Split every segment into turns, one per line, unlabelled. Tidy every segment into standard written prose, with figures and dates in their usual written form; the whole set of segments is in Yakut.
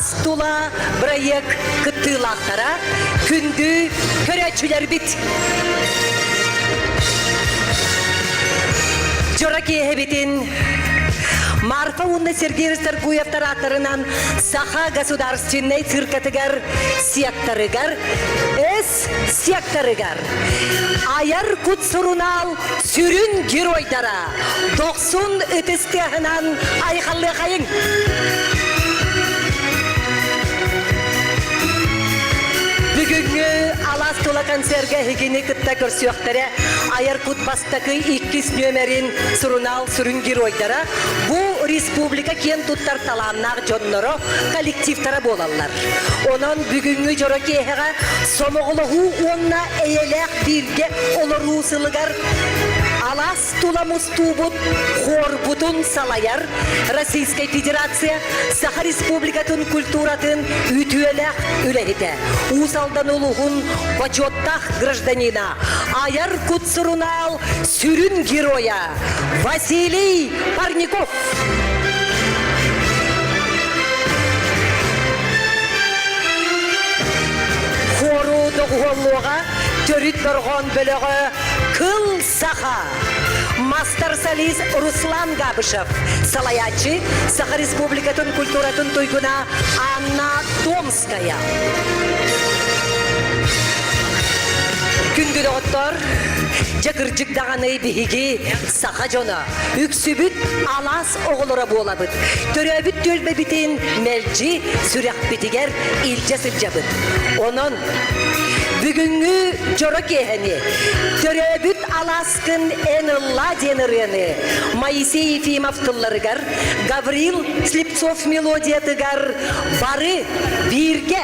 Алаас тула бырайыак кыттыылаахтара, күндү көрөөччүлэрбит! Дьоро киэһэбитин Марфа уонна Сергей Расторгуевтар ааттарынан Саха государственнай циркатыгар секторыгар С секторыгар Айар кут сурунаал сүрүн геройдара дохсун ытыс тыаһынан айхаллыахайыҥ! Бүгүҥҥү Алаас тула концерга эһигини кытта көрсүөхтэрэ Айар кут бастакы иккис нүөмэрин сурунаал сүрүн геройдара бу республика киэн туттар талааннаах дьонноро, коллективтара буолаллар. Онон бүгүҥҥү дьоро киэһэҕэ сомоҕолоһуу уонна эйэлээх бииргэ олоруу сылыгар алаас тула мустуубут хуорбутун салайар Российскай Федерация Саха Республикатын культуратын үтүөлээх үлэһитэ, Уус Алдан улууһун бочуоттаах гражданина, Айар кут сурунаал сүрүн геройа Василий Парников. Хуору доҕуһуоллуоҕа төрүт дорҕоон бөлөҕө Кыл Саха. Мастер-солист Руслан Габышев, салайааччы Саха Республикатын культуратын туйгуна Анна Томская. Күндү доҕоттор, дьэ кырдьык даҕаны биһиги саха дьоно Үксүбүт алаас оҕолоро буолабыт. Төрөөбүт түөлбэбитин мэлдьи сүрэхпитигэр илдьэ сылдьабыт. Онон бүгүҥҥү дьоро киэһэни Төрөөбүт алааскын эн ыллаа диэн ырыаны Моисей Ефимов тылларыгар, Гаврил Слепцов мелодиятыгар бары бииргэ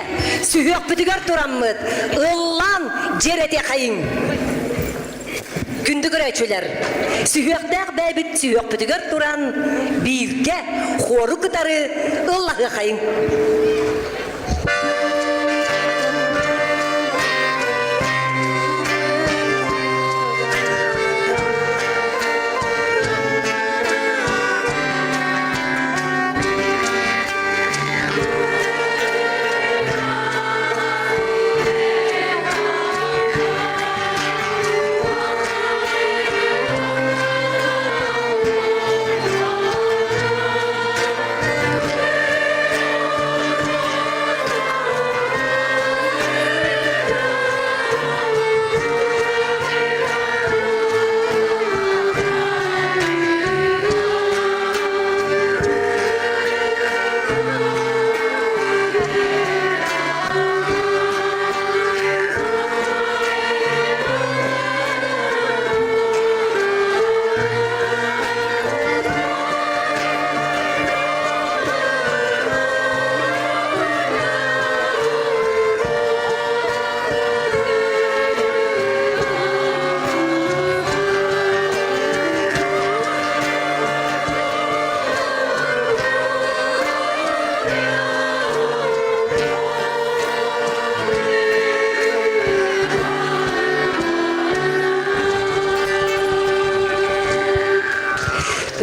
сүһүөхпүтүгэр тураммыт ыллаан дьиэрэтиэхэйиҥ! Күндү көрөөччүлэр, сүһүөхтээх бэйэбит сүһүөхпүтүгэр туран бииргэ хуору кытары ыллаһыахайыҥ.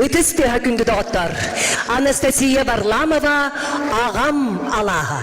Ытыс тыаһа күндү доҕоттор! Анастасия Варламова Аҕам алааһа.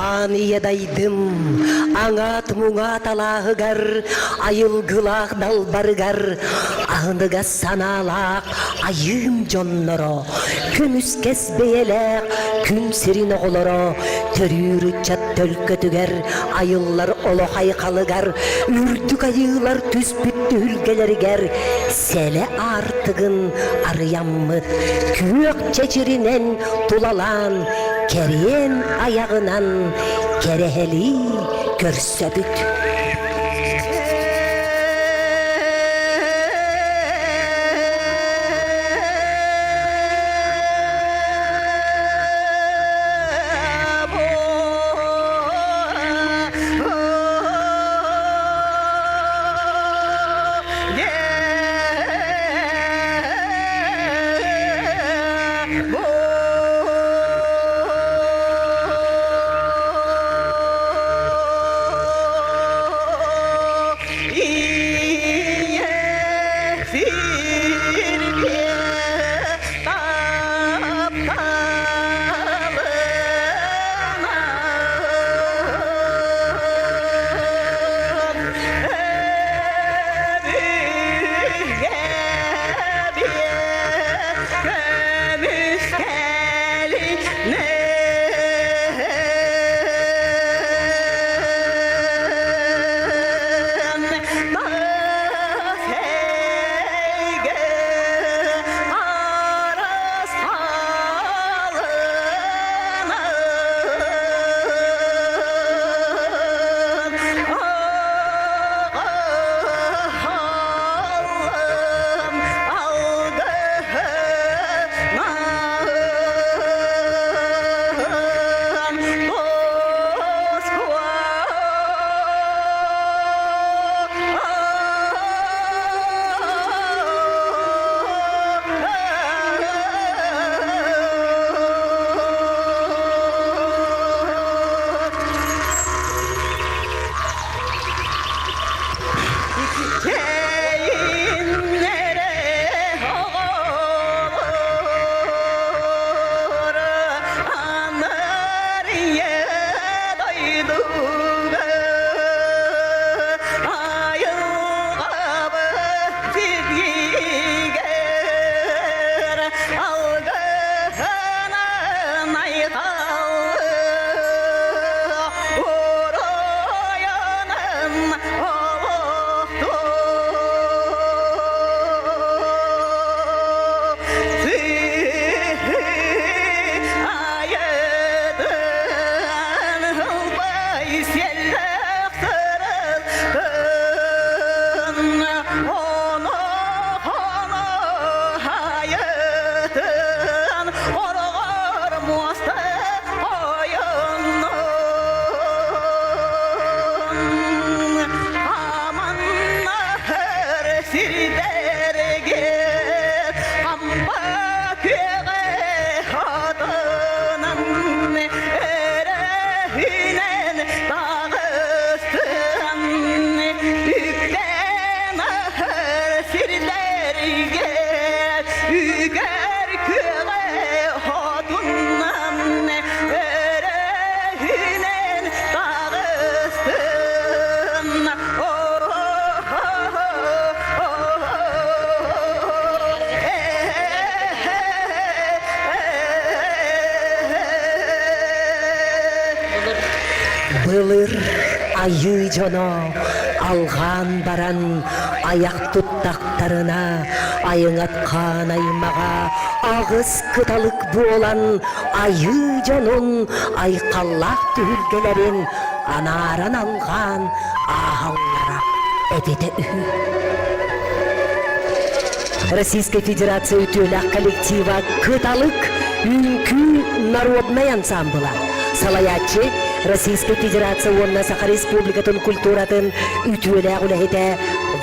Аан ийэ дайдым, аҥаат-муҥаат алааһыгар, айылгылаах далбарыгар, аһыныгас санаалаах айыым дьонноро, көмүскэс бэйэлээх күн сирин оҕолоро, төрүүр ыччат төлкөтүгэр, айыллар олох айхалыгар, үрдүк айыылар түспүт түһүлгэлэригэр сэлэ аартыгын арыйаммыт, күөх чэчиринэн тулалаан, кэриэн айаҕынан кэрэһэлии көрсөбүт. Былыр айыы дьоно алҕаан баран айах туттахтарына айыҥат хаан аймаҕа аҕыс кыталык буолан айыы дьонун айхаллаах түһүлгэлэрин анааран алҕаан ааһаллара эбитэ үһү. Российскай Федерация үтүөлээх коллектива «Кыталык» үҥкүү народнай ансамбла. Салайааччы Российскай Федерация уонна Саха Республикатын культуратын үтүөлээх үлэһитэ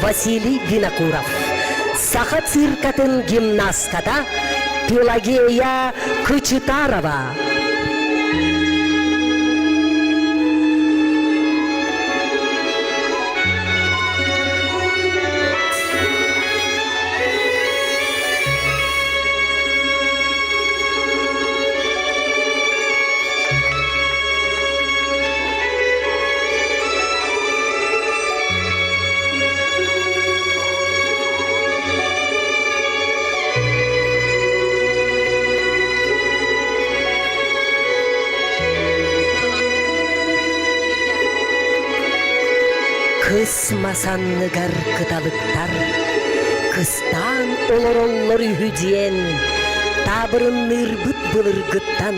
Василий Винокуров. Саха циркатын гимнастката Пелагея Кычытарова. Кыс мас анныгар кыталыктар кыстаан олороллор үһү диэн таабырынныырбыт былыргыттан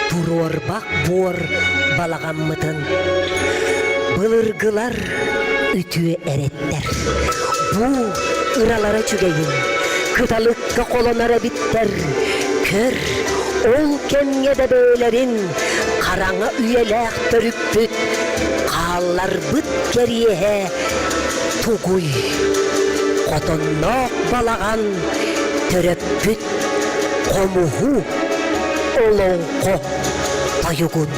туруорбах буор балаҕаммытын. Былыргылар үтүө эрэттэр. Бу ыралара үчүгэйин, кыталыкка холонор эбиттэр. Көр, ол кэмҥэ да бэйэлэрин хараҥа үйэлээх төрүппүт хаалларбыт кэриэһэ тугуй? Хотонноох балаҕан төрөппүт хомуһу олоҥхо тойугун.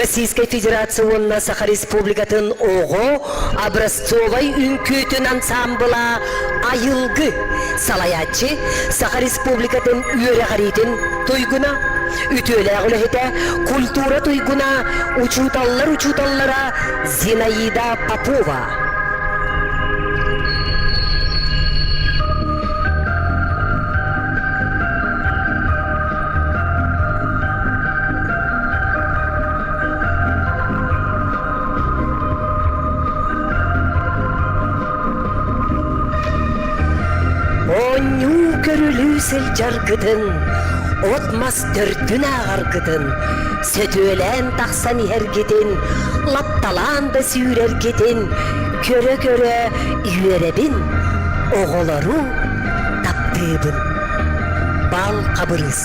Российскай Федерация уонна Саха Республикатын оҕо образцовай үҥкүүтүн ансаамбыла Айылгы салайааччы Саха Республикатын үөрэҕириитин туйгуна, үтүөлээх үлэһитэ, культура туйгуна, учууталлар учууталлара Зинаида Попова. Оонньуу-көрүлүү сылдьаргытын, от-мас төрдүн ааҕаргытын, сөтүөлээн тахсан иһэргитин, лапталаан да сүүрэргитин көрө-көрө үөрэбин, оҕолору таптыыбын. Бал Хабырыыс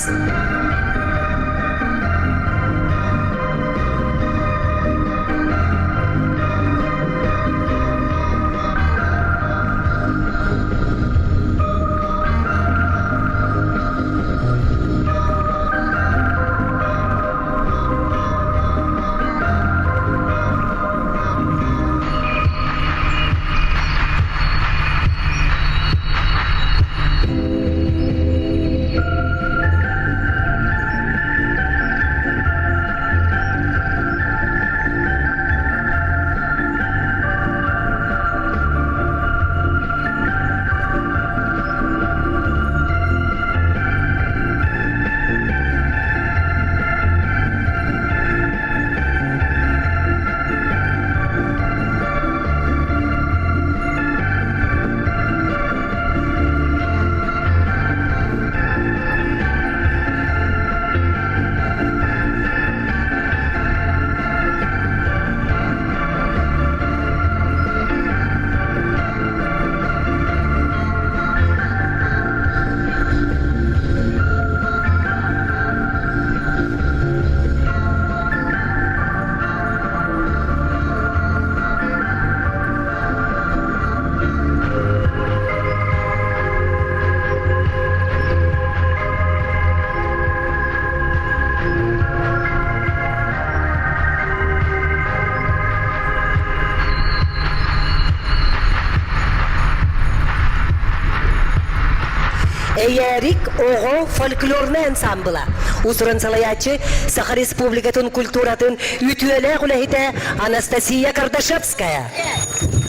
Эйээрик оҕо фольклорнай ансаамбыла Уус-уран салайааччы Саха Республикатын культуратын үтүөлээх үлэһитэ Анастасия Кардашевская.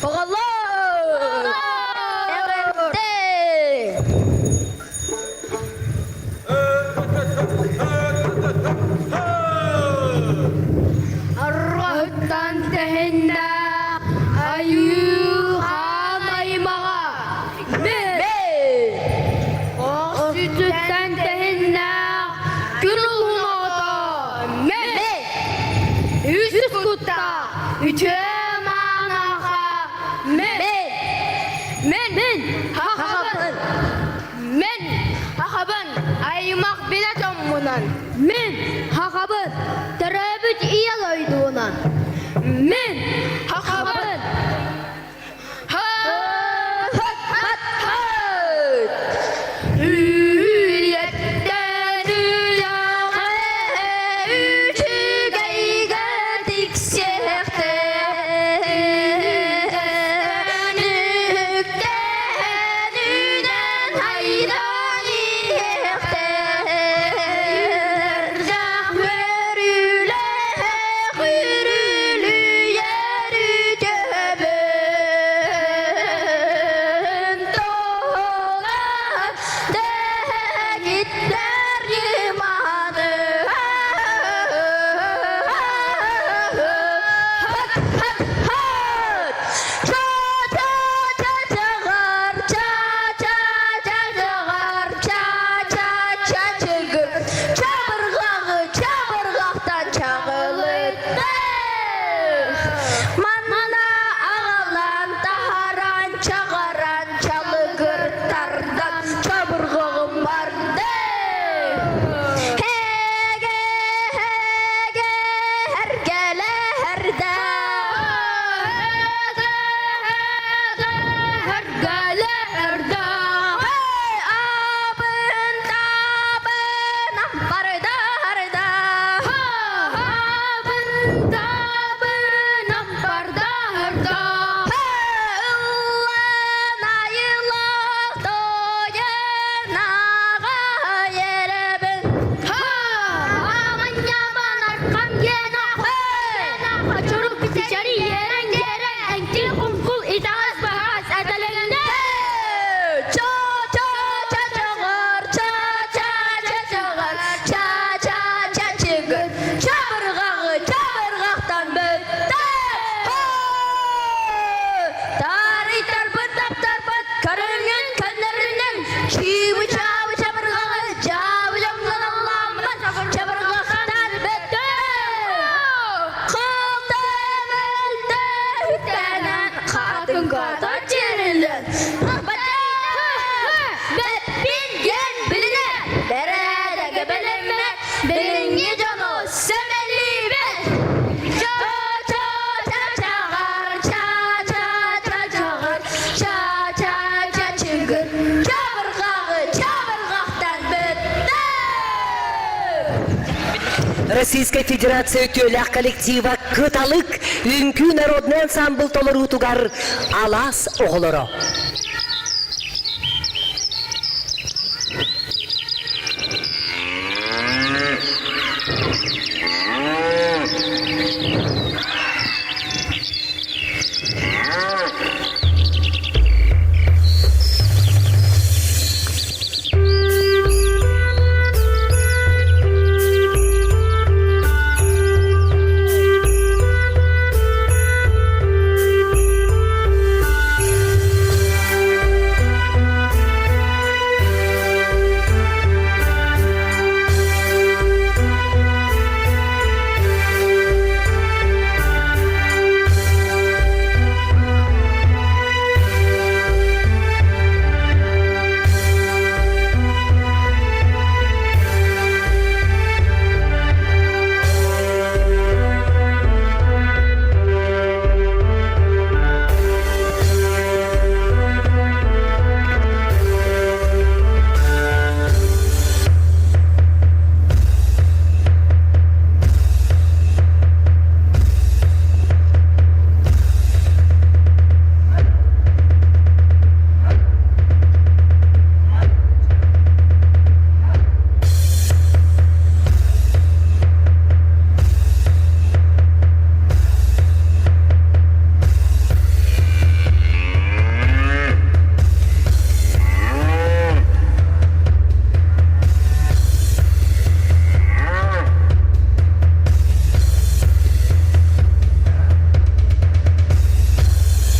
Оҕолор! Эҕэрдэ! Арҕаһыттан тэһиннэ. туттаах үтүө маанаха мен мен мен хахабын мен хахабын аймах билэ дьоммунан мен хахабын төрөөбүт ийэ дойдуунан мен хахабын Үйэттэн үйэҕэ үчүгэйгэ тиксиэхтэн үктээн үнэн хайдан иһиэхтэн Үөрүүлээх үрүлүйэр үтүөбүн туһунан дэгиттэр иманы Ча-ча-ча-чаҕар, ча-ча-ча-чаҕар, ча-ча-ча-чыгыр, чабырҕаҕы чабырҕахтан чаҕылытты. Манна аҕалан таһаран чаҕаран чалыгыр тардан чабырҕаҕым барды. Эгэ, эгэ, эргэлэһэрдэ. Эргэлэһэрдэ. Абын табын ампарда харда. Абын табын ампарда харда. Ыллан айылах тойон аҕа ерэбин. Аман-яман аркам гена Чорук бичари ерен ерен эҥкил куҥкул итэҕэс баһаас этэлэннэ Ча ча ча чаҕар ча ча ча чаҕар ча ча ча чыгыр чабырҕаҕы чабырҕахтан бүттэ Тарыйтарбыт таптарбыт көрүҥүн көннөрүнэн чиибы чаабы чабырҕаҕы дьаабы дьоҥнон чабырҕахтан бүттэ Хатыҥгата дьирилэн Бэппин билинэ Бэрээдэгэ бэлэммэт Билиҥҥи дьону сэмэлиибэт Ча-ча-ча-чаҕар Ча-ча-ча-чаҕар Ча-ча-ча-чыгыр Чабырҕаҕы чабырҕахтан бүттэ
Российскай Федерация үтүөлээх коллектива «Кыталык» үҥкүү народнай ансамбл толоруутугар Алаас оҕолоро.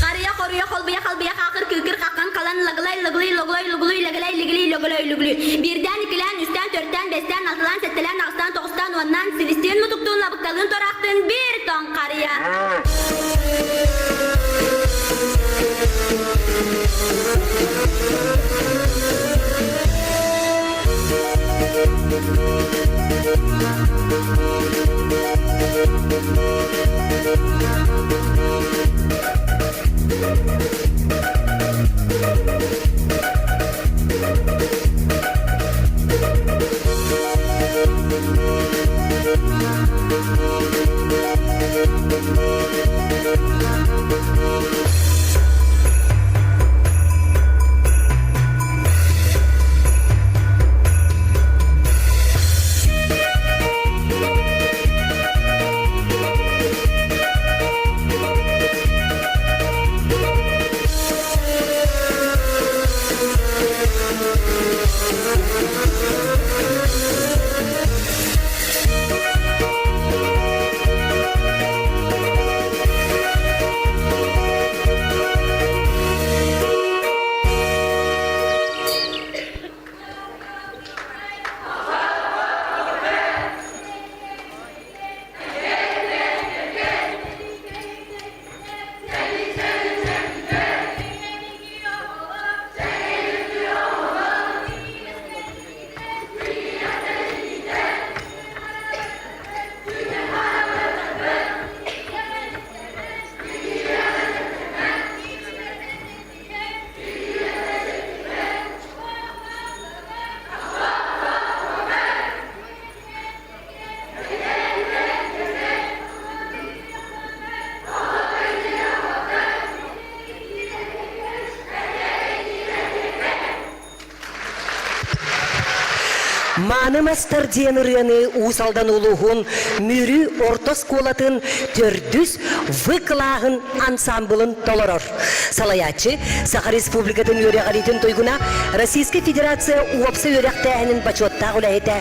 Харыйа хоруйа холбуйа халбыйа хаакыр кыыкыр хаххан халан лагылай лыгылый логлой лугулуй лэгилэй лигилий логолой лүгүлүй биирдээн иккилээн үстээн төртээн бэстээн алтылаан сэттэлээн аҕыстаан тоҕустаан уоннаан силистиин мутуктуун лабыкталыын тораахтыын биир тоом. тоҥ харыйа.
Мааны мастар диэн ырыаны Уус Алдан улууһун Мүрү орто оскуолатын төрдүс В кылааһын ансамблын толорор. Салайааччы Саха Республикатын үөрэҕириитин туйгуна Российскай Федерация уопсай үөрэхтээһинин бочуоттаах үлэһитэ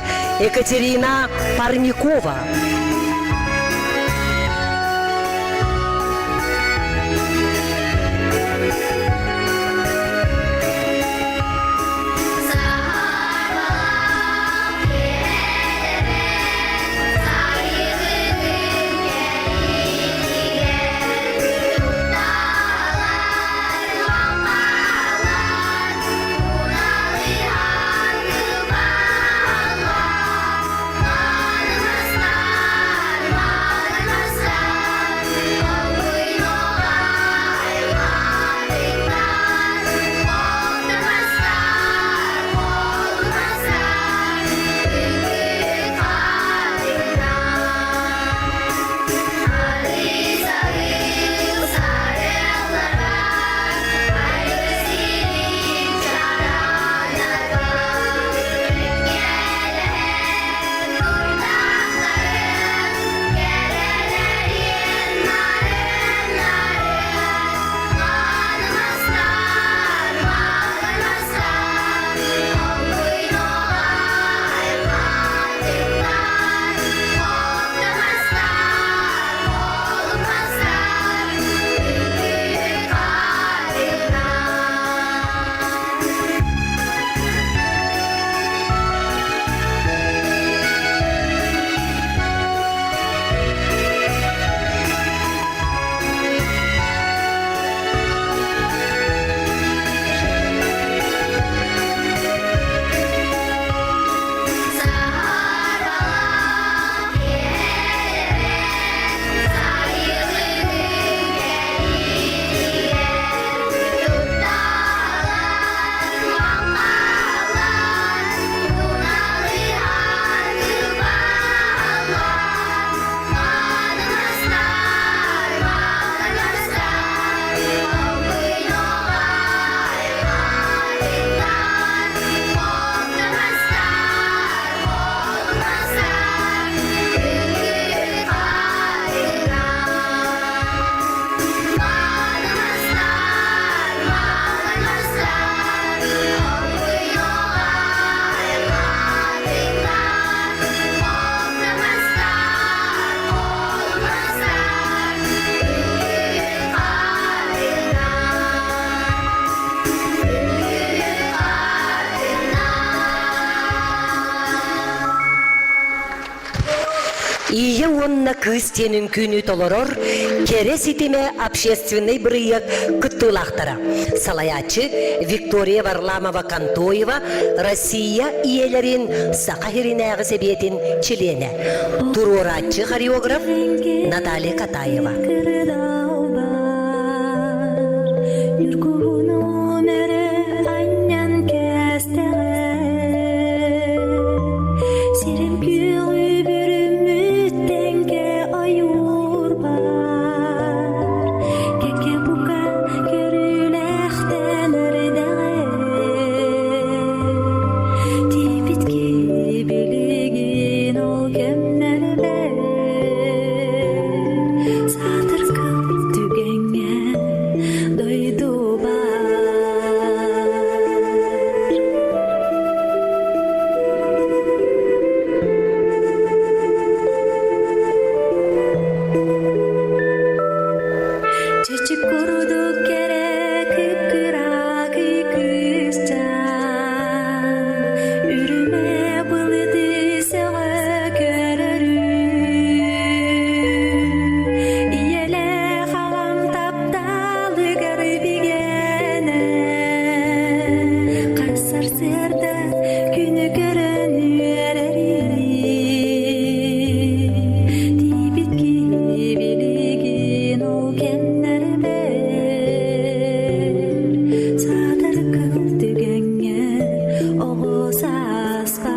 Екатерина Парникова. Ийэ уонна кыыс диэн үҥкүүнү толорор Кэрэ ситимэ общественнай бырайыак кыттыылаахтара. Салайааччы Виктория Варламова-Контоева Россия ийэлэрин Саха сиринээҕи сэбиэтин чилиэнэ. Туруорааччы хореограф Наталья Катаева.
Сирим күөҕү бүрүммүт тэҥкэ ойуур баар, кэккэ бука көрүүлээхтэн эрдэҕэ. Тиийбит киһи билигин ол кэмнэрбэр саатар кыл түгэҥҥэ дойдубар. Чэчик курдук кэрэ кып-кыра кыысчаан Үрүмэ былыты сөҕө көрөрүм Ийэлээх аҕам тапталыгар бигэнэн Хас сарсыарда күнү көрөн үөрэрим Тиийбит киһи билигин ол кэмнэрбэр Саатар кыл түгэҥҥэ оҕо сааспар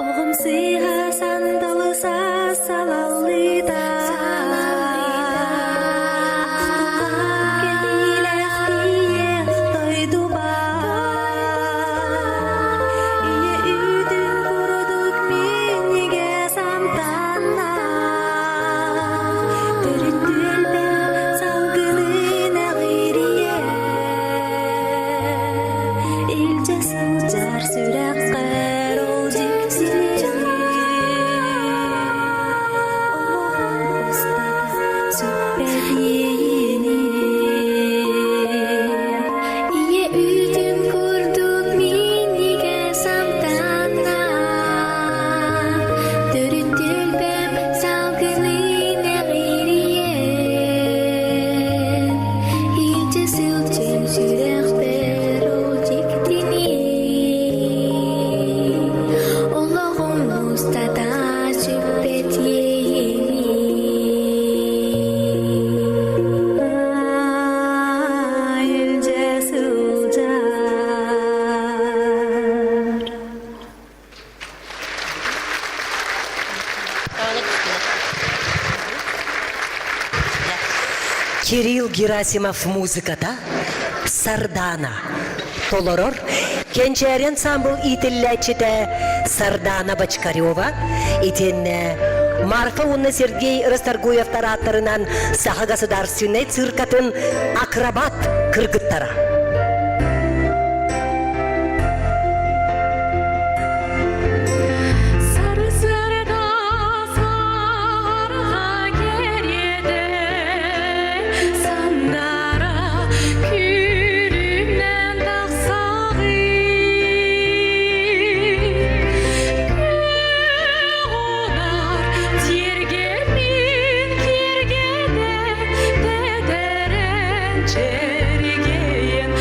Оҕом сыыһа сандалы саас салаллыыта Кэтиилээх тиийиэх дойдубар Ийэ үүтүн курдук минньигэс амтаннаах Төрүт түөлбэ салгынын эҕирийэ Илдьэ сылдьар сүрэххэр ол дьикти Олоҕум устата сүппэт иэйиини Ийэ үүтүн курдук минньигэс амтаннаах Төрүт түөлбэм салгынын эҕирийэн Илдьэ сылдьан сүрэхпэр ол дьиктини Олоҕум устата сүппэт иэйиини Илдьэ сылдьар
Кирилл Герасимов музыката Сардана толорор Кэнчээри ансамбл иитиллээччитэ Сардана Бочкарева итиэннэ Марфа уонна Сергей Расторгуевтар ааттарынан Саха государственнай циркатын акробат кыргыттара.
Сарсыарда сарга кэриэтэ сандара күлүмнэн тахсаҕын. Күөх унаар тиэргэммин киэргэтэ тэтэрэн чэригийэн.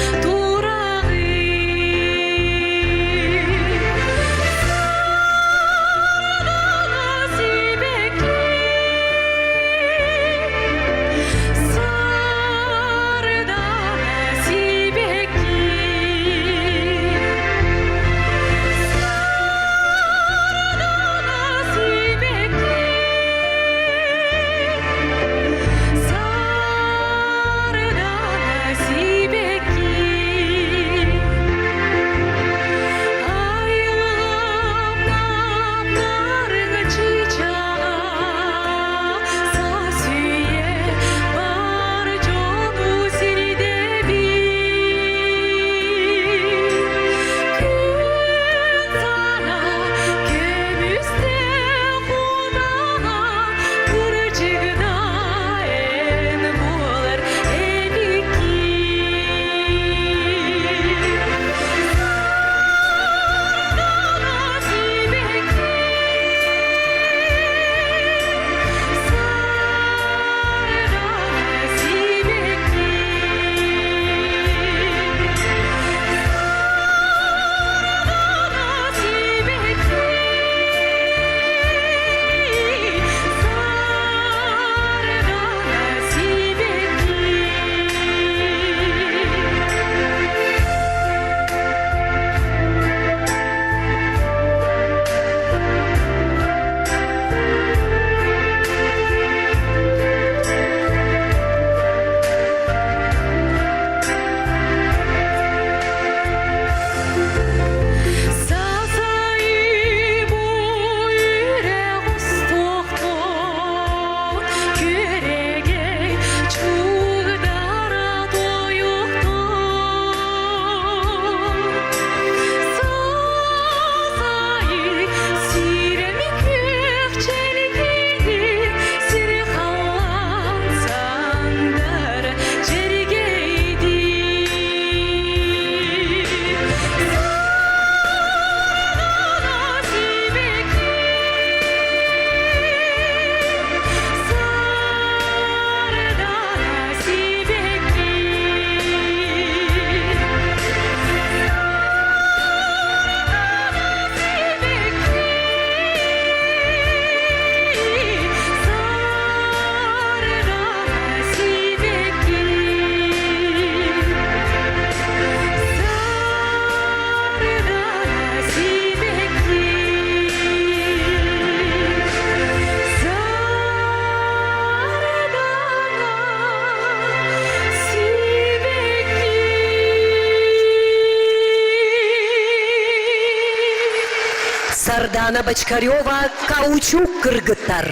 Саргылана Бочкарева Каучук кыргыттар.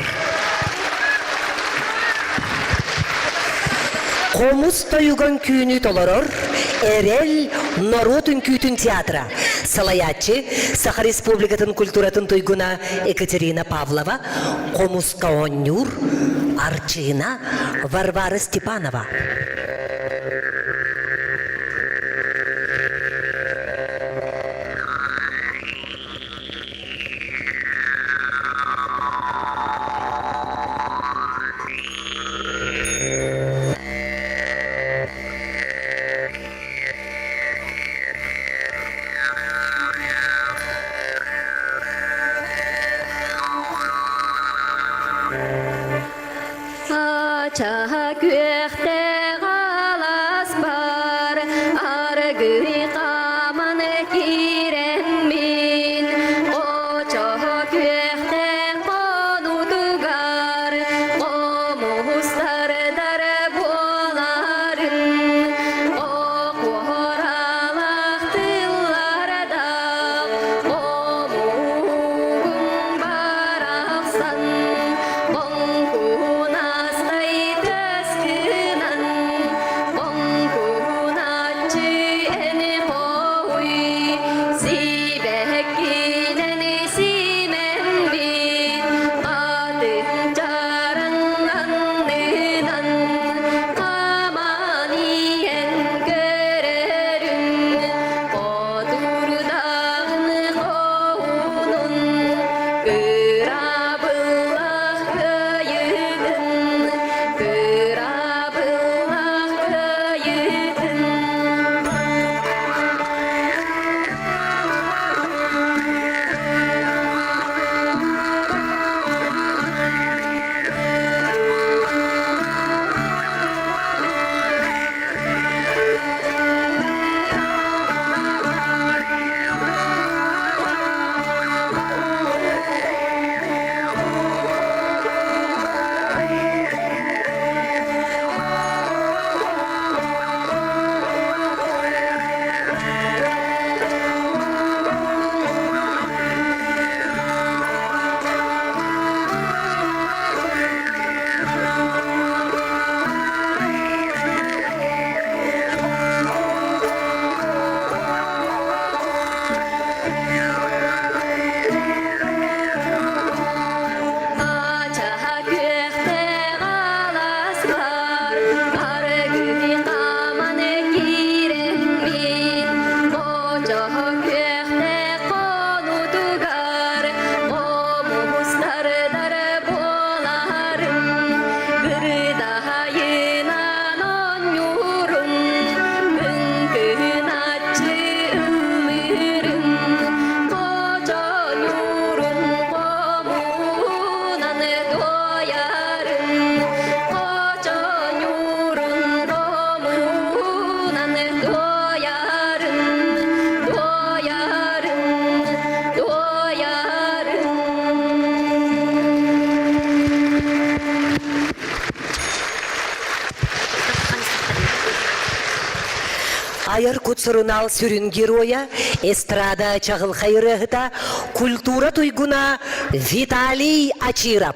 Хомус тойуган күүнү толорор Эрэл норуот үҥкүүтүн театра салайааччы Саха Республикатын культуратын туйгуна Екатерина Павлова хомуска оонньуур Арчыына Варвара Степанова.
Ачаһа күөхтээх алаас бар, аргый хааман киирэммин, очоһо күөхтээх хонутугар, хомустардар буоларын, оҕуоралаах тыллардаах, хомугум барахсан, Хоҥкунастай төскүнэн, хоҥкуначчы эн хоһуй, сибэккинэн симэммит, атын чараҥ аннынан, хаман иһэн көрөрүм, хотурдаҕын хоһуунун, Кырабыллах кыайыытын, кырабыллах кыайыытын. Ачаһа күөхтээх алаас бар, аргыый хааман киирэммин, очоһо күөхтээх хонуутугар, хомустардар буоларым, кырдаһайынан оонньуурум, кыҥкыначчы ыллыырым, хочоньуурум хомуунан туойарым, хочоньуурун хомуунан туойарым, туойарым, туойарым.
Айар кут сурунаал сүрүн геройа, эстрада чаҕылхай ырыаһыта, культура туйгуна Виталий Ачиров.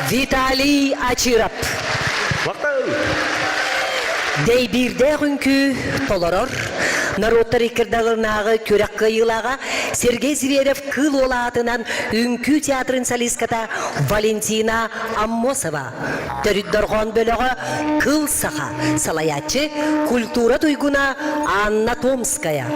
Виталий Ачиров. Дэйбиирдээх үҥкүү толорор норуоттар иккирдаларынааҕы күрэх кыайыылааҕа Сергей Зверев Кыыл Уола аатынан үҥкүү театрын солистката Валентина Аммосова. Төрүт дорҕоон бөлөҕө Кыл Саха салайааччы культура туйгуна Анна Томская.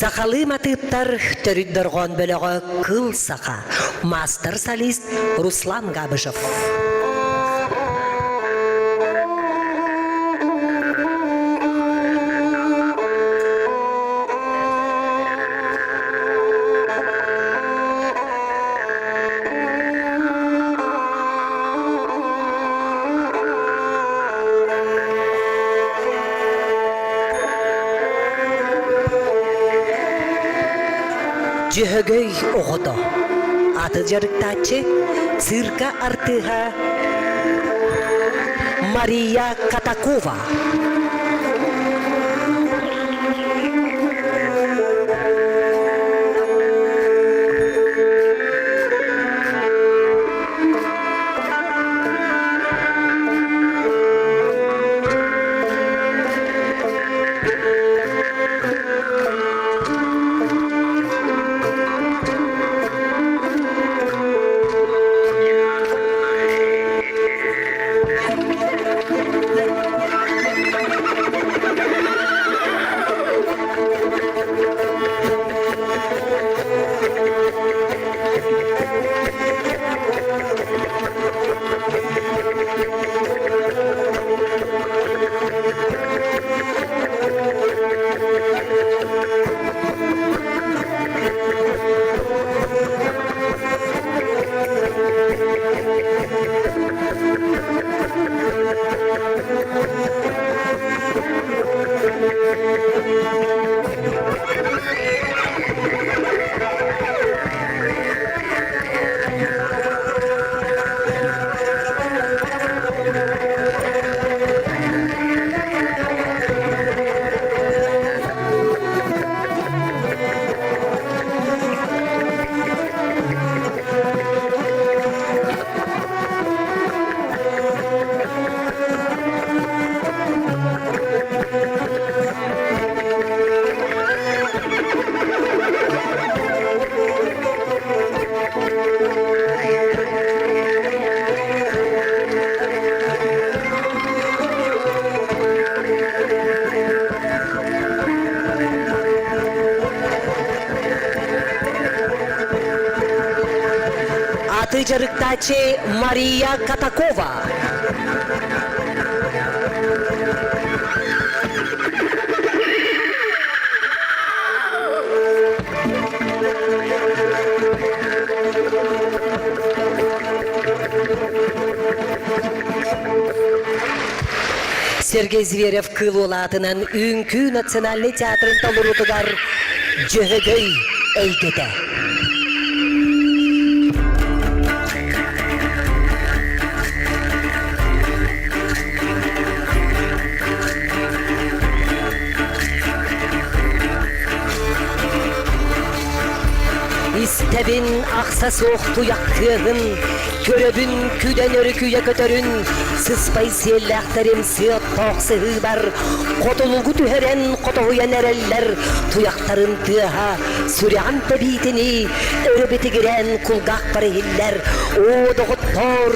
Сахалыы матыыптар төрүт дорҕоон бөлөҕө Кыл Саха, маастар-солист Руслан Габышев. Дьөһөгөй оҕото аты дьарыктааччы цирка артыыһа Мария Катакова. Аты дьарыктааччы Мария Катакова. Сергей Зверев кыыл уолаатынан Үҥкүү национальнай театрын толоруутугар Дьөһөгөй эйгэтэ. Истэбин ахса суох туйах тыаһын, көрөбүн күдэн өрүкүйэ көтөрүн, сыспай сиэллээхтэрим сыа-оттоох сыһыыбар, хотулугу түһэрэн хотоһуйан эрэллэр, туйахтарын тыаһа сүрэҕим тэбиитинии өрө битигирээн кулгаахпар иһиллэр, оо, доҕоттоор,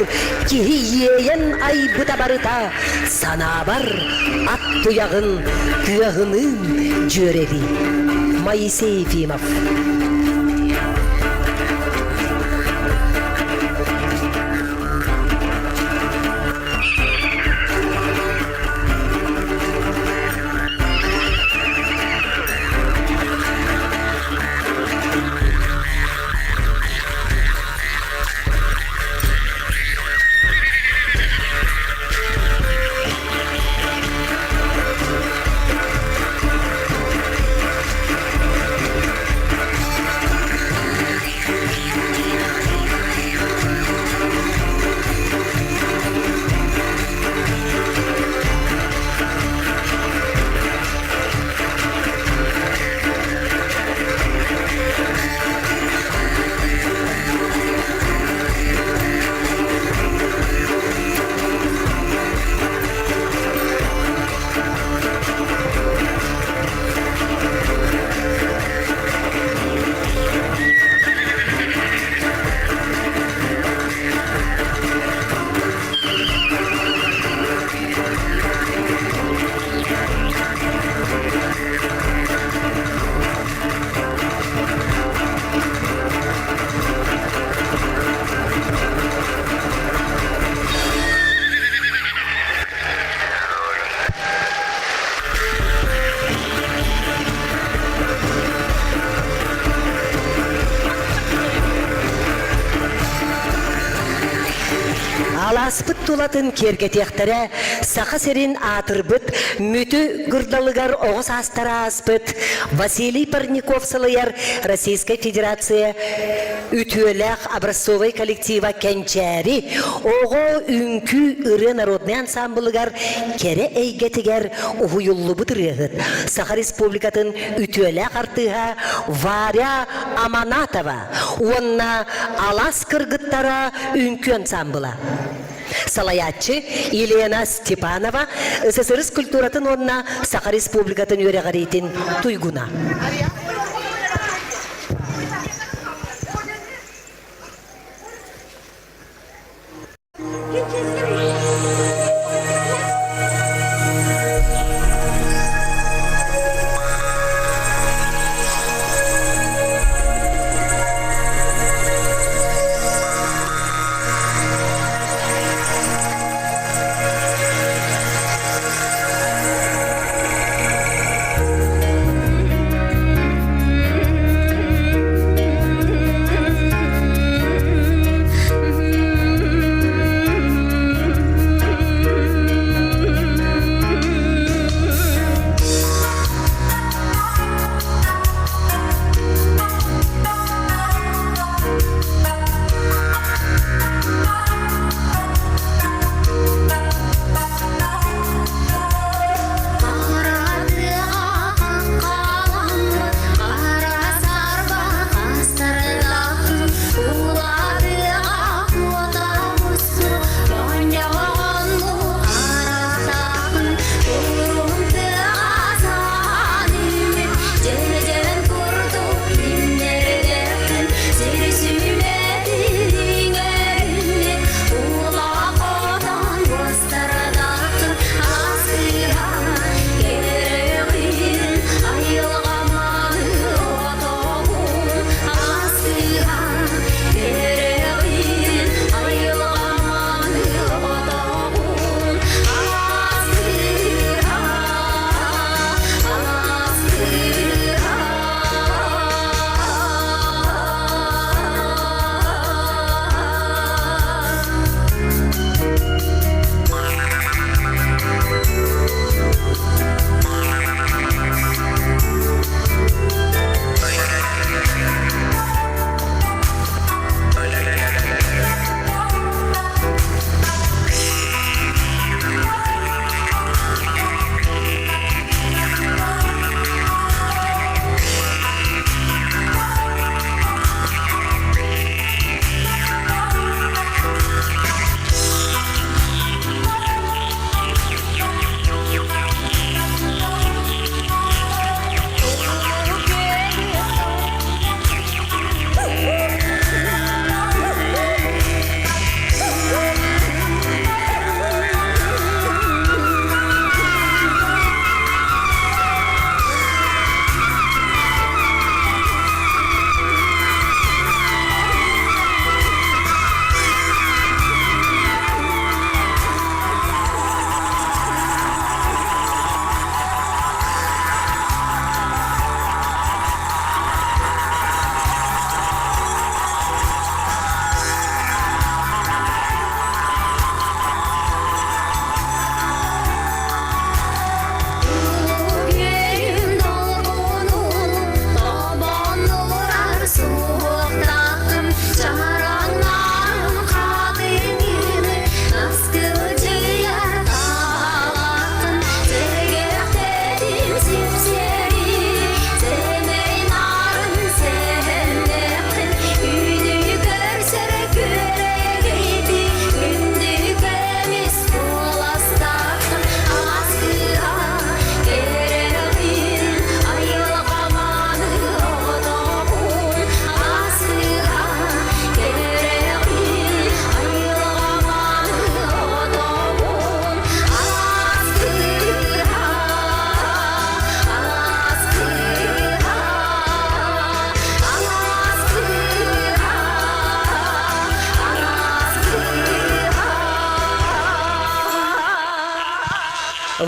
киһи иэйэн айбыта барыта санаабар ат туйаҕын тыаһыныын дьүөрэлии. Моисей Ефимов. Алааспыт тулатын киэргэтиэхтэрэ Саха сирин аатырбыт Мүтү кырдалыгар оҕо саастара ааспыт Василий Парников салайар Российскай Федерация үтүөлээх образцовай коллектива Кэнчээри оҕо үҥкүү ырыа народнай ансамблыгар кэрэ эйгэтигэр уһуйуллубут ырыаһыт Саха Республикатын үтүөлээх артыыһа Варя Аманатова уонна Алаас кыргыттара үҥкүү ансамбла. Салайааччы Елена Степанова СССР культуратын уонна Саха Республикатын үөрэҕириитин туйгуна.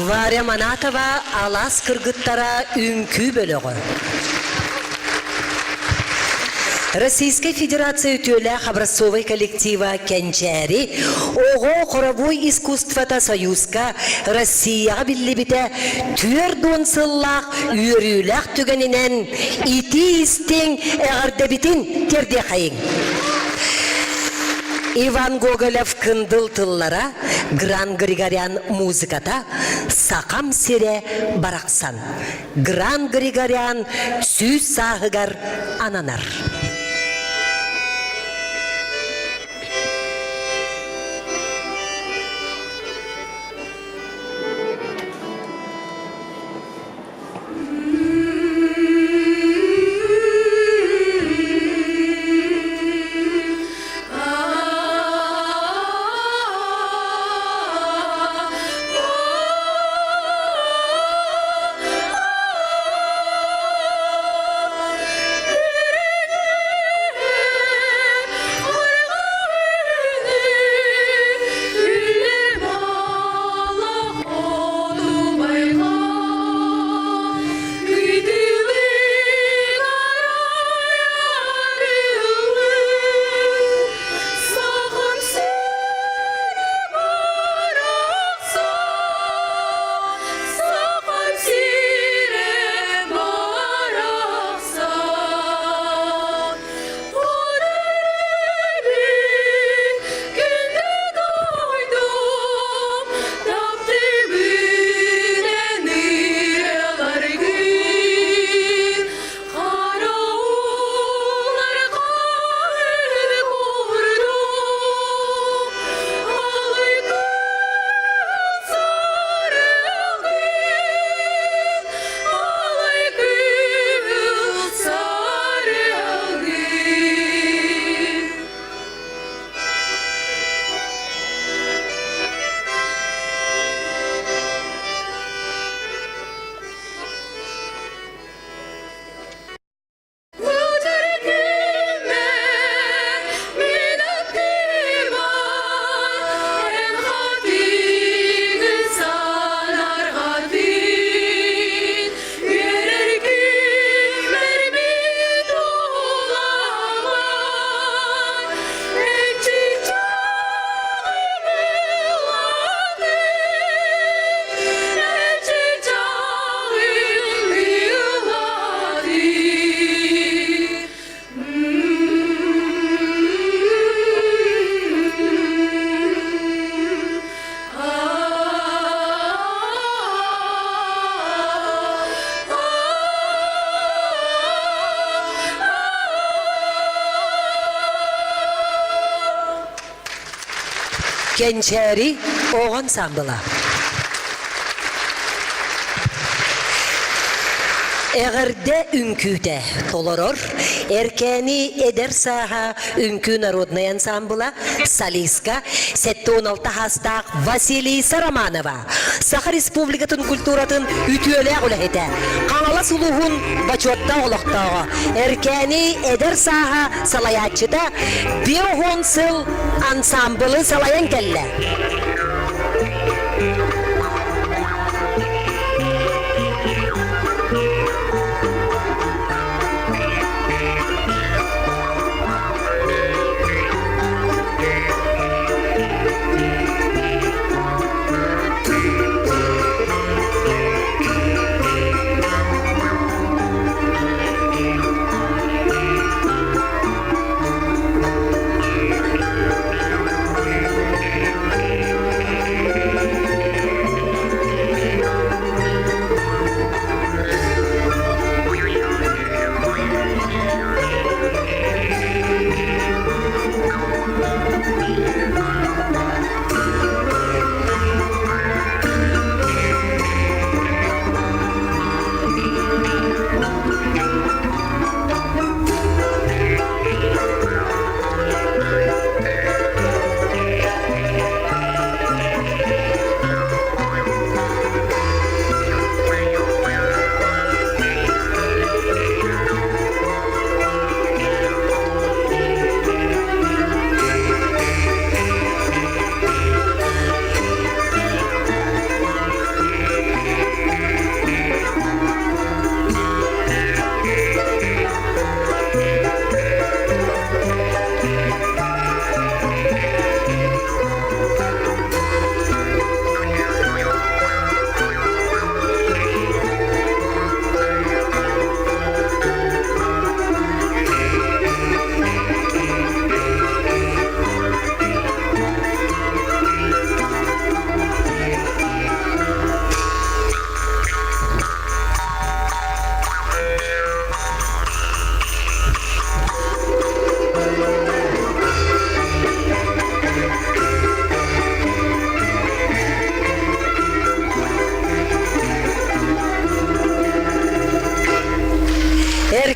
Варя Манатова алаас кыргыттара үҥкүү бөлөҕө. Российскай Федерация үтүөлээх образцовай коллектива Кэнчээри оҕо хоровой искусствота Союзка Россияҕа биллибитэ 40 сыллаах үөрүүлээх түгэнинэн итии-истиҥ эҕэрдэбитин тиэрдиэхэйиҥ. Иван Гоголев кындыл тыллара, Гран Григорян музыката «Сахам сирэ барахсан» Гран Григорян 100 сааһыгар ананар. Кэнчээри оҕо ансаамбыла. Эҕэрдэ үҥкүүтэ толорор Эркээни эдэр сааһа үҥкүү народнай ансаамбыла солистка 76 саастаах Василиса Романова Саха Республикатын культуратын үтүөлээх үлэһитэ, Хаҥалас улууһун бочуоттаах олохтооҕо, Эркээни эдэр сааһа салайааччыта 50 сыл ансаамбылы салайан кэллэ.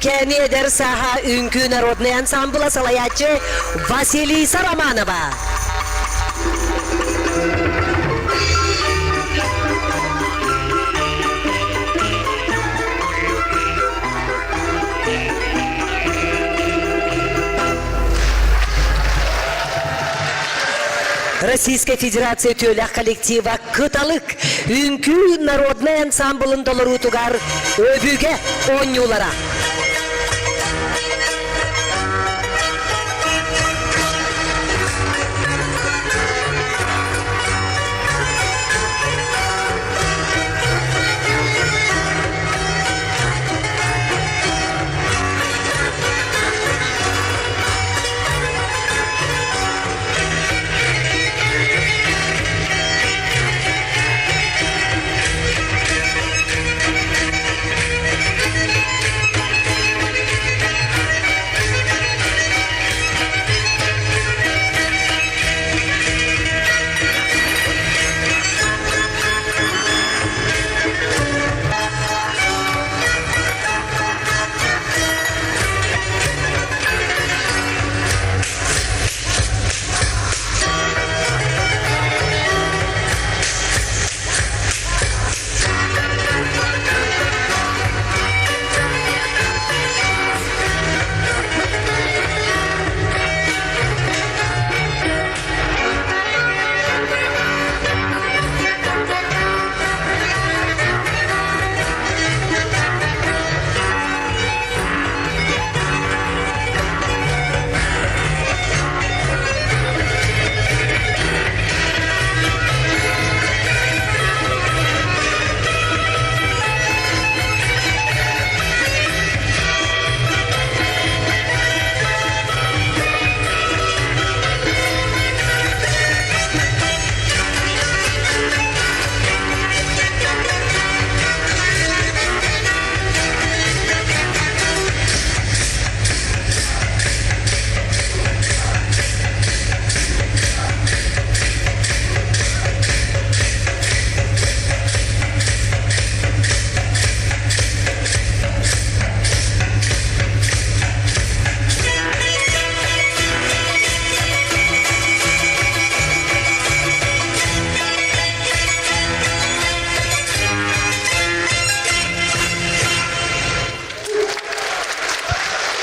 Нөмүкээни эдэр сааһа үҥкүү народнай ансамбла салайааччы Василиса Романова. Российскай Федерация түөлэх коллектива Кыталык үҥкүү народнай ансамблын толоруутугар Өбүгэ оонньуулара.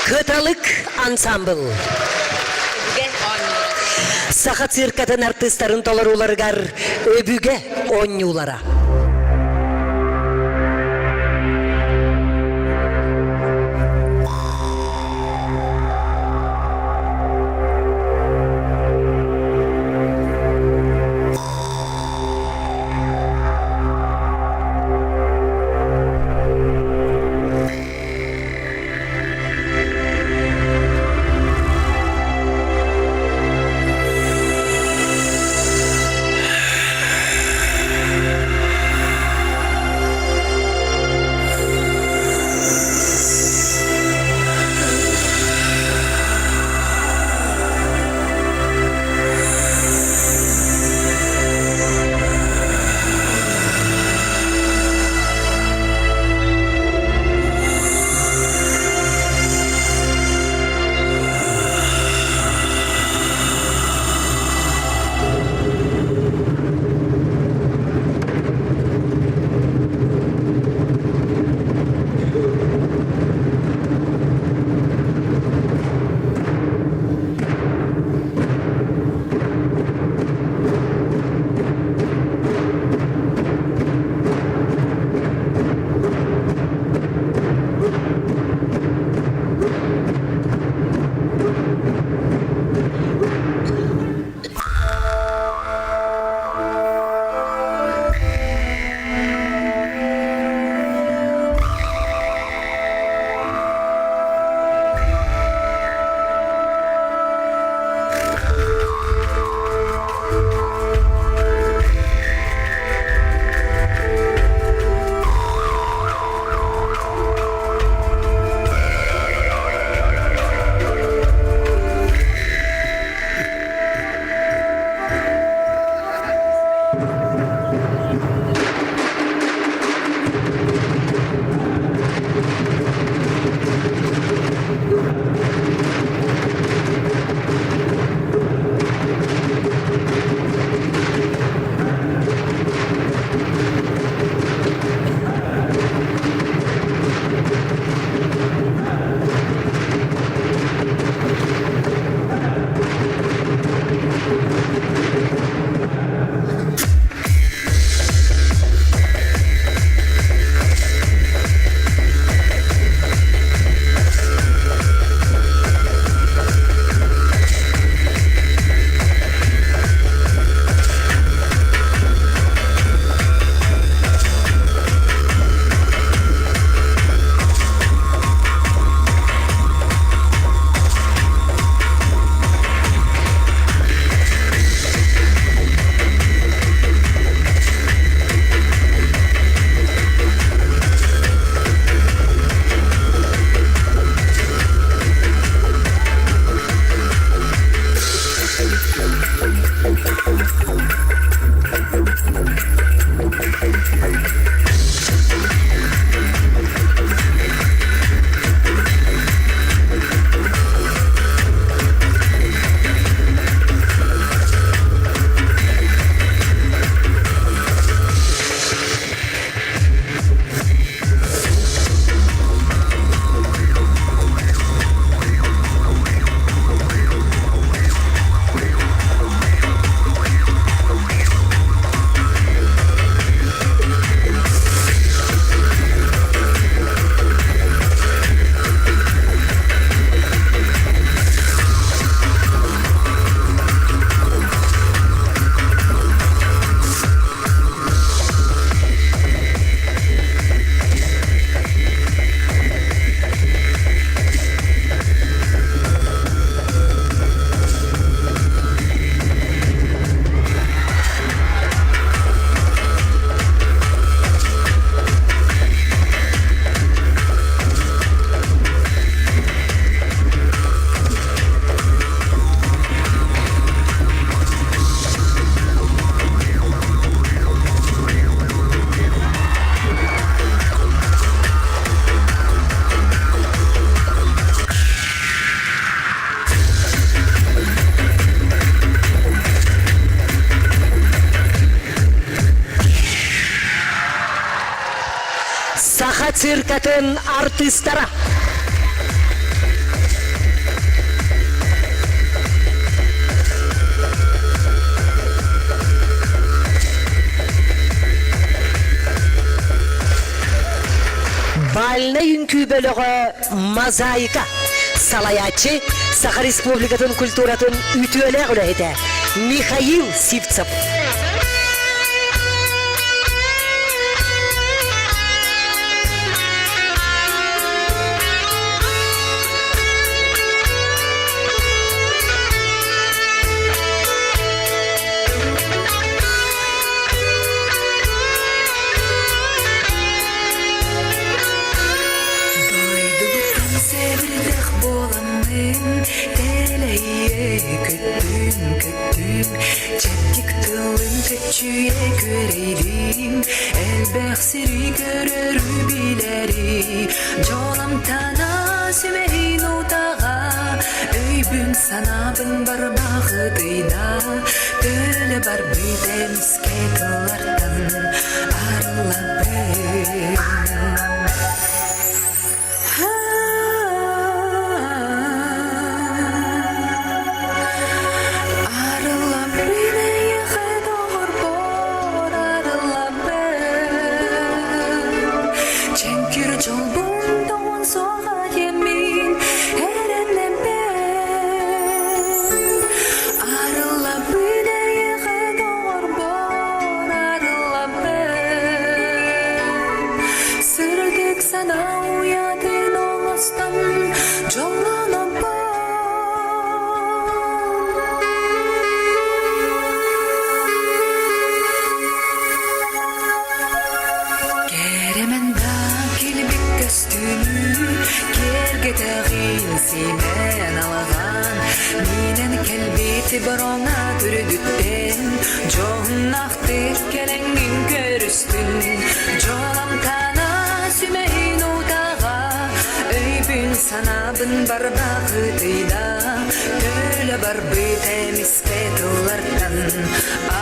Кыталык ансамбл. Саха циркатын артыыстарын толорууларыгар өбүгэ оонньуулара. Саха циркатын артыыстара. Бальнай үҥкүү бөлөҕө «Мозаика» салайааччы Саха Республикатын культуратын үтүөлээх үлэһитэ Михаил Сивцев.
Дойдубуттан сэбирдэх буоламмын Тэлэйэ көттүм, көттүм Чэбдик тылын көччүйэ күөрэйдим Элбэх сири көрөрү билэри Дьоломтана сүмэһин утаҕа Өйбүн санаабын барбахытыйда Төлө барбыт эмискэ тыллартан арыллабын Арыллабын эйиэхэ доҕорбор арыллабын Чэҥкир дьолбун тоҕон суоҕа диэммин эрэнэбин Арыллабын эйиэхэ доҕорбор арыллабын Сырдык санаа уйатын оҥостон дьоллонобун Кэрэмэн да килбик көстүүнү киэргэтэҕин симэн алаҕан Минэн кэлбити бороҥа түрүдүттэн дьоһуннаахтык кэлэҥҥин көрүстүн Дьоломтана сүмэһин утаҕа өйбүн санаабын барбахытыйда Төлө барбыт эмискэ тыллартан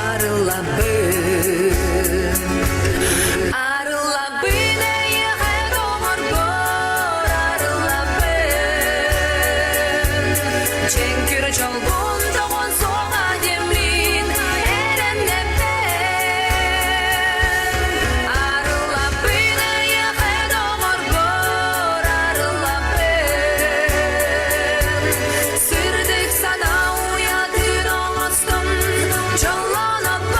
арыллабын Арыллабын эйиэхэ доҕорбор арыллабын Чэҥкир дьолбун тоҕон суоҕа диэммин эрэннэбин Арыллабын эйиэхэ доҕорбор арыллабын Сырдык санаа уйатын оҥостон дьоллонобун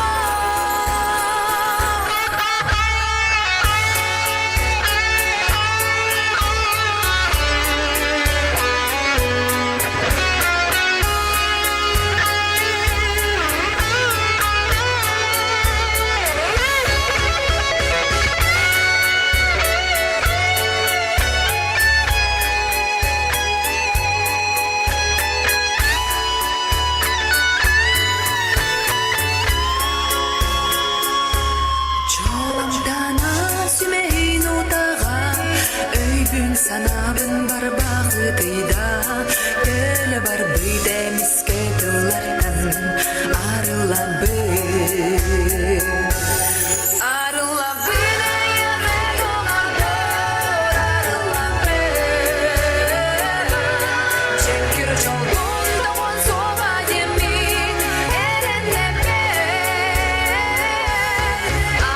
Дьолумтана сүмэһин утаҕа, өйбүн-санаабын барбахытыйда, төлө барбыт эмискэ тыллартан арыллабын. Арыллабын эйэҕэ доҕордор, арыллабын. Чэккир дьолбун тоҕон суоҕа диэммин эрэннэбин.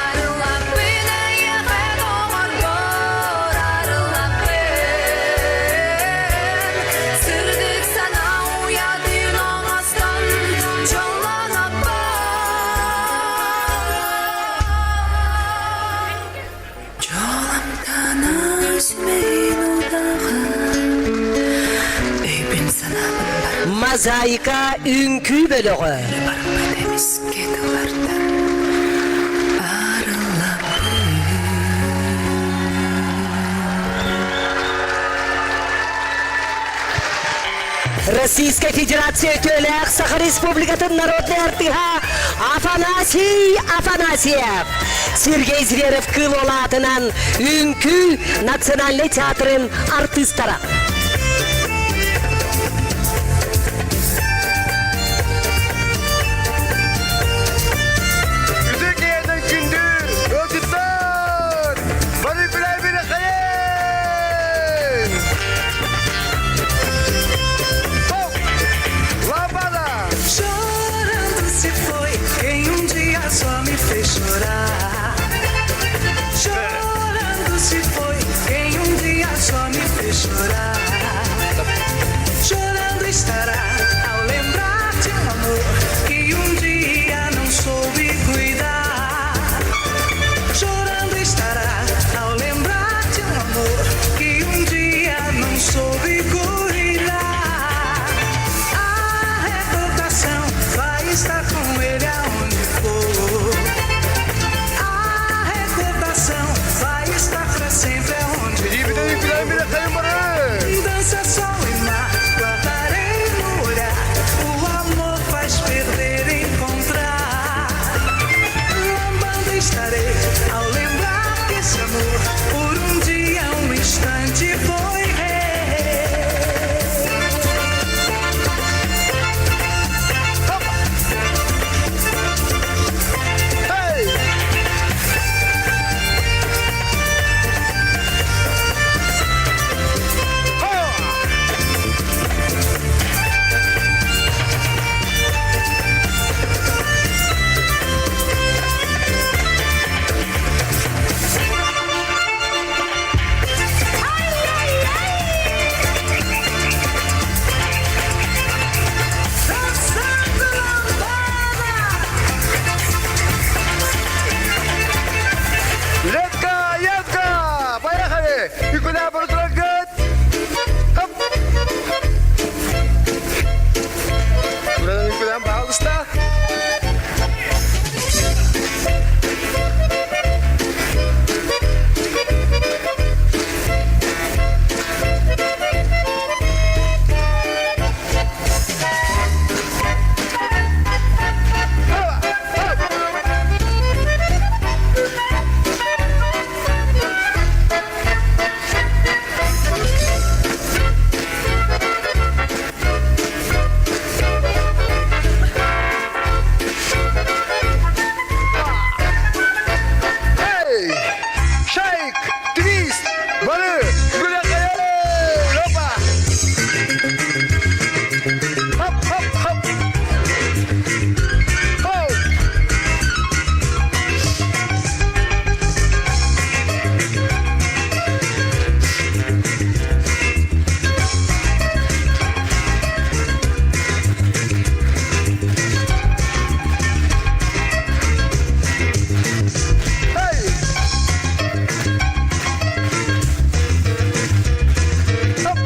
Арыллабын эйиэхэ доҕорбор, арыллабын. Сырдык санаа уйатын оҥостон дьоллонобун. Дьоломтана сүмэһин утаҕа, өйбүн санаабын бар
Мозаика үҥкүү бөлөҕө.
барбыт эмискэ тыллартан арыллабын.
Российская Федерация үтүөлээх Саха Республикатын народнай артыыһа Афанасий Афанасьев, Сергей Зверев кыыл аатынан Үҥкүү национальнай театрын артыыстара.
Үтүө киһинэн күндү ыалдьыттар! Бары билэ-билэ хайа! fez chorar. Chorando se foi quem um dia só me fez chorar. Chorando estará ao lembrar de um amor que um dia não soube cuidar. Chorando estará ao lembrar de um amor que um dia não soube cuidar. A recordação vai estar com ele aonde for. A recordação vai estar pra sempre aonde for. Dança, sol e mar, guardarei no olhar. O amor faz perder, encontrar. Lambando estarei ao lembrar que esse amor por um dia, um instante foi rei. Dançando lambada!
Летка, Янка, поехали! И куда протрагать? Хоп! Куда, куда, пожалуйста? Эй! Шейк! Твист! Бары! Гуляй! Опа! Хоп, хоп, хоп! Хоп! Эй! Хоп!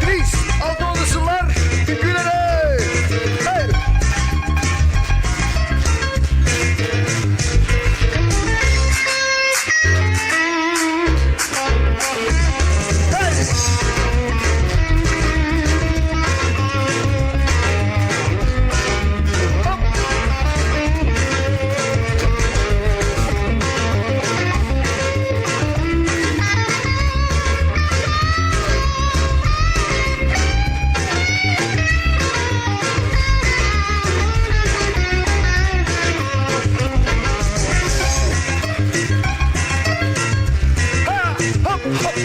Твист! Алтонусулар! Гүләрей! Эй! Ха! Хоп! Хоп!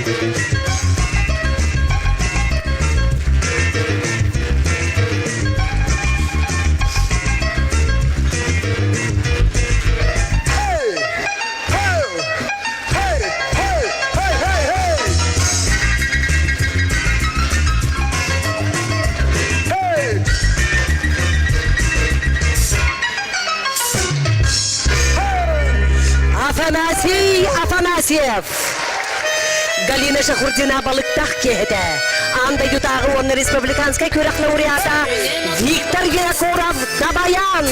Эй! Хей! Хей! Хей! Хей! Хей! Хей! Хей!
Афанасий Афанасьев. Галина Шахурдина балыктах киһитэ. Аан дойдутааҕы уонна республиканскай күрэх лауреата Виктор Винокуров Дабаян.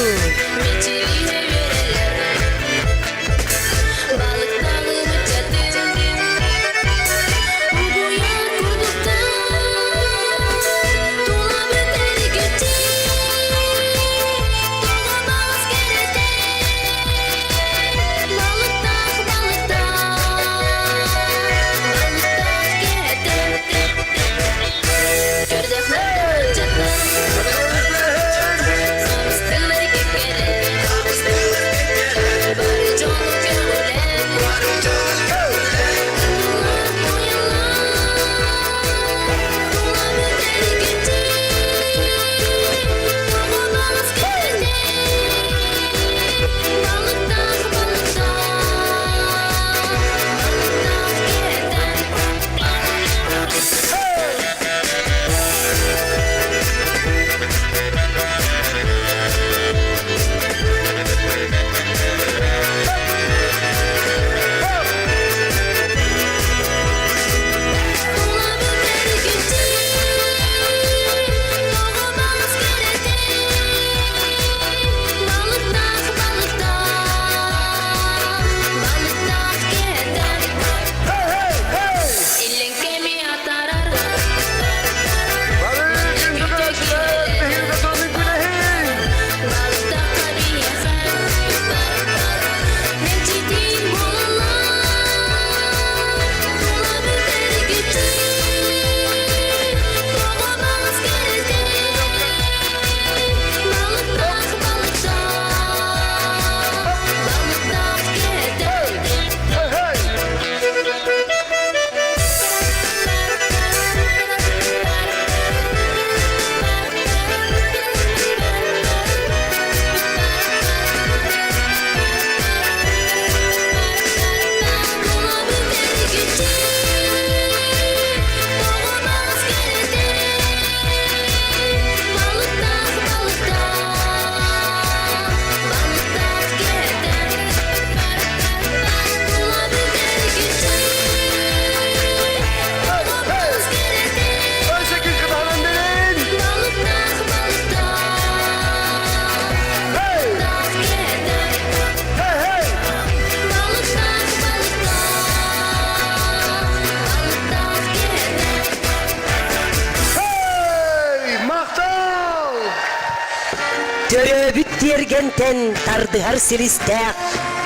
тиэргэнтэн тардыһар силистээх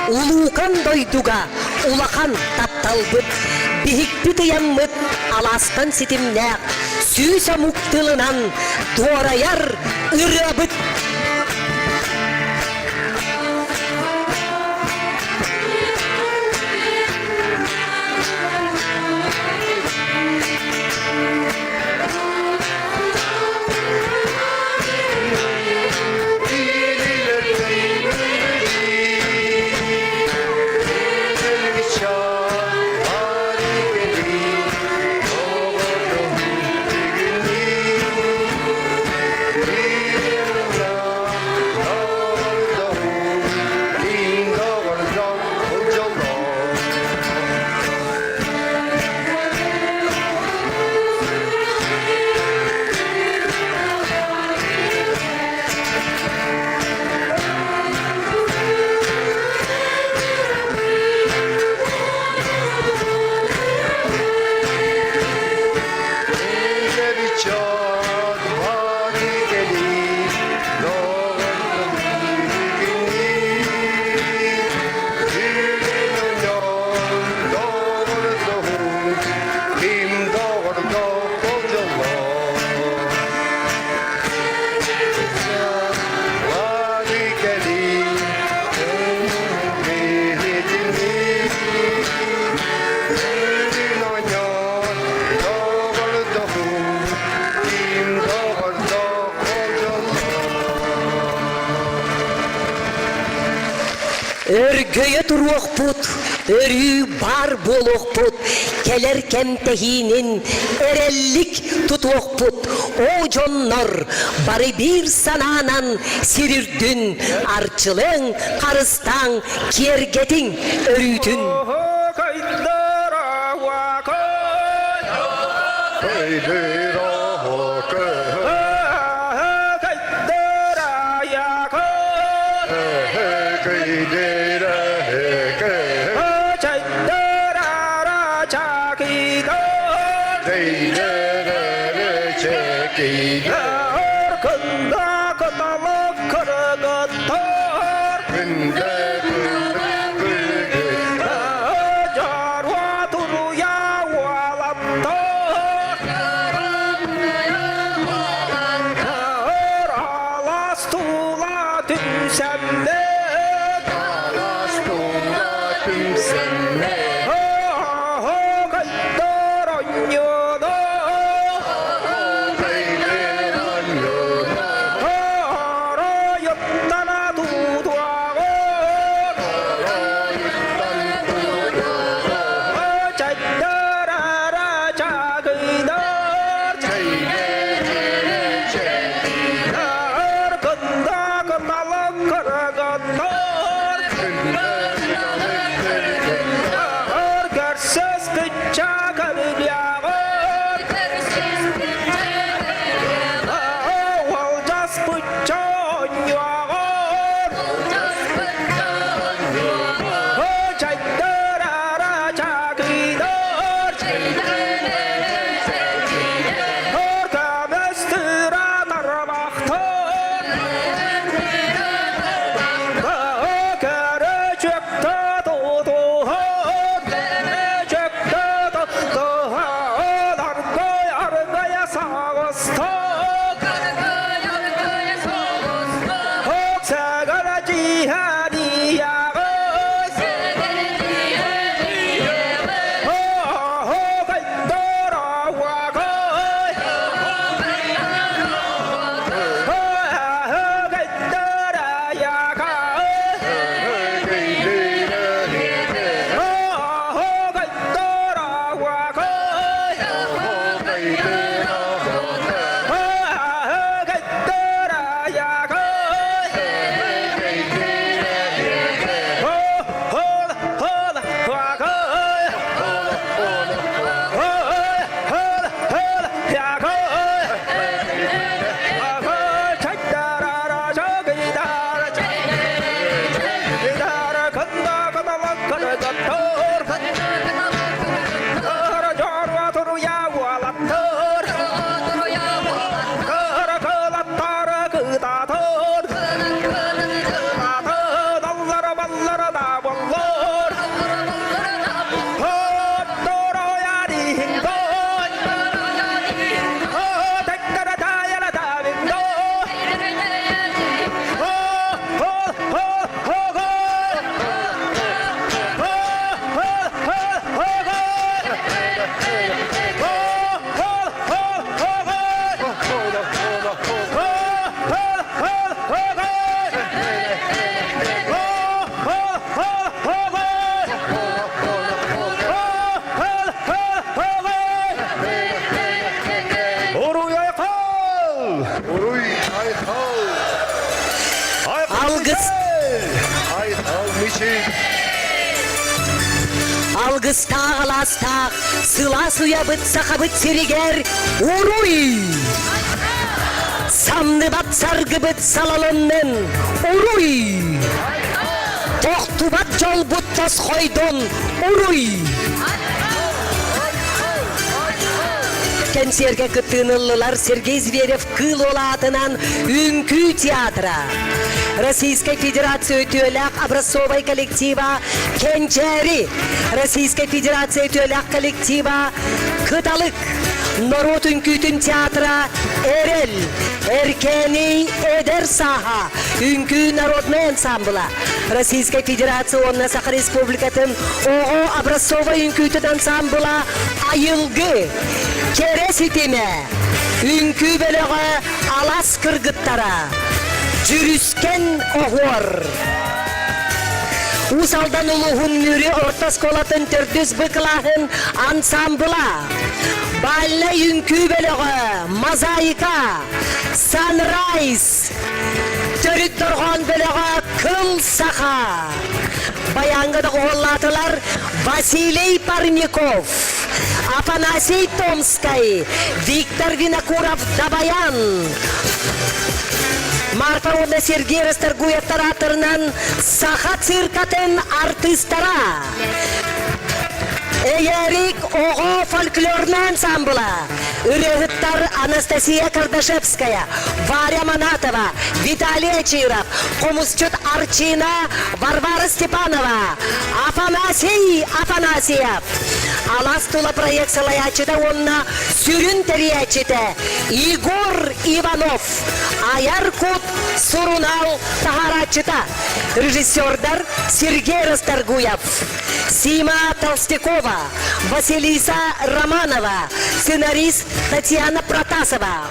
улуукан дойдуга улахан тапталбыт, биһикпит ыйаммыт алаастан ситимнээх сүүс омук тылынан дуорайар ырыабыт. Өргөйө туруохпут, өрүү баар буолуохпут, кэлэр кэм тэһиинин эрэллик тутуохпут. Оо, дьоннор, бары биир санаанан сир үрдүн арчылыаҥ, харыстааҥ, киэргэтиҥ өрүүтүн.
Мичил!
Алгыстаах алаастаах сылаас уйабыт сахабыт сиригэр уруй! Самныбат саргыбыт салалыннын уруй! Тохтубат дьолбут тосхойдун уруй! Кэнсиэргэ кыттыыны ыллылар Сергей Зверев Кыыл Уола аатынан Үҥкүү театра, Российскай Федерация үтүөлээх образцовай коллектива Кэнчээри, Российскай Федерация үтүөлээх коллектива Кыталык, норуот үҥкүүтүн театра Эрэл, Эркээний эдэр сааһа үҥкүү народнай ансамбла, Российскай Федерация уонна Саха Республикатын оҕо образцовай үҥкүүтүн ансамбла Айылгы, Кэрэ ситимэ, үҥкүү бөлөҕө Алас кыргыттара, Дьүрүскэн оһуор. Уус Алдан улууһун Мүрү орто оскуолатын төрдүс Б кылааһын ансамбла, бальнай үҥкүү бөлөҕө Мозаика, Sunrise, төрүт дорҕоон бөлөҕө Кыл Саха. Баяҥҥа доҕуһуоллаатылар Василий Парников, Афанасий Томскай, Виктор Винокуров-Дабаян, Марфа уонна Сергей Расторгуевтар ааттарынан Саха циркатын артыыстара, Эйэрик оҕо фольклорнай ансамбла, ырыаһыттар Анастасия Кардашевская, Варя Манатова, Виталий Очиров, хомусчут Арчина Варвара Степанова, Афанасий Афанасьев, Алаас тула проект салайааччыта уонна сүрүн тэрийээччитэ Егор Иванов, Айар Кут сурунаал таһаарааччыта, режиссердар Сергей Расторгуев, Сима Толстякова, Василиса Романова, сценарист Татьяна Протасова.